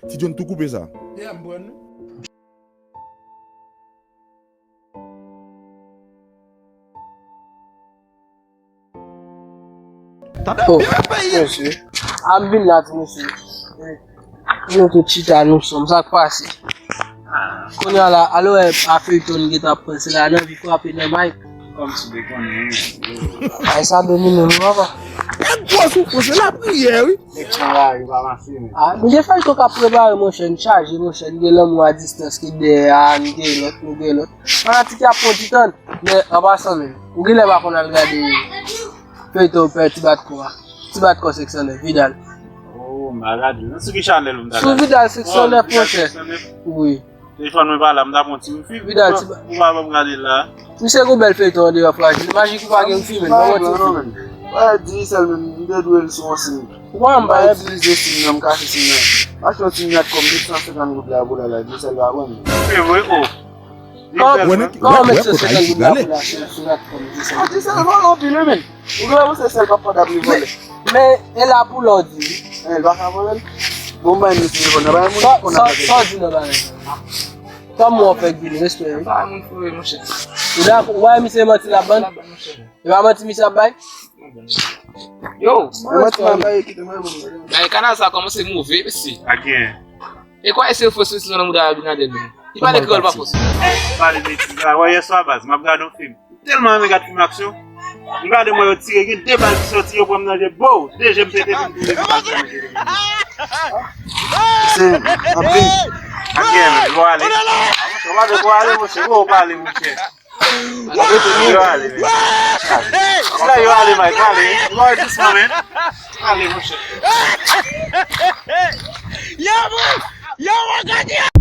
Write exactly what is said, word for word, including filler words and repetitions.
Ti John tou koupe sa. Oh, mesye. A m vin la, ti mesye. Nou tout chita, nou sonm. Sa k pase? Kounye a la, alò, a feyton gen tan ap pase la, nan vi frape nan mic. Kòmsi w te konnen. Ay, sa domine nou, papa. E gwo soufrans, se lapriyè, wi. Nèg sa la, yo pa mache, men. Ah, nou gen feyton k ap prepare, monchè, n chaje, monchè, n gen Lanmou a distans ki dèyè a, n gen lòt, nou gen lòt. Fanatik y ap pran ti tan, men an pasan menm, ou genlè pa konn al gade feyton pè Ti Bat Kò a. Ti Bat Kò senk san nèf, Vidal. Oh, m pa gade l. Sou ki chanèl ou m ta gade? Sou Vidal senk san nèf, monchè. Wi. Telefòn mwen pa la, m ta pran ti wifi. Vidal, ti ba- Ou pa ban m gade l la. Misye gon bèl feyton andeyò frajil. Majik ou pa gen wifi, men. Ban mwen ti wifi. Pa di sèl menm, m te dwe l sou yon sim. Ou pa ban m ba itilize sim nan, m kache sim nan. Achte yon ti Natcom, met san senkant goud la pou la la, di sèl pa ban m. Se vre, o. Kòman met san senkant goud la pou la, sou Natcom, di sèl? A, di sèl vòlè anpil, wi, men. Ou gen lè panse sèl pa fòdab li vòlè. Men, e la pou lòdi. E, l pa ka vòlè l. Bon, m bay nou telefòn nan, bay moun ki konn ap sa w di nan bagay sa. Kòman w fè vini, respè, wi. Bay moun fou, wi, monchè. Ou dakò, ou pa wè misye manti l ap ban? E pa manti misye ap bay? Yo. E manti m ap bay, kite mwen, mwen. Bay kanal sa kòmanse move, mesye. Pa gen. E kwa ese fòs sou nan mouda Abinader menm? Li pale kreyòl pa fòs. Pale betiz la. Wè yè swa baz, m ap gade yon fim. M tèlman renmen gade fim aksyon. M gade mwen yo tire, gen de bal ki soti, yo pran m nan je, bow! De je m pete pou m tounen sou bal sa nan je. Se anpil. Ak gen, men, bon, ale. Ou pa dwe ale, monchè, ou pale, monchè. Yo ale, men. Yo ale, Mike, ale. Yo ale dousman, men. Ale, monchè. Yo, yo, gade.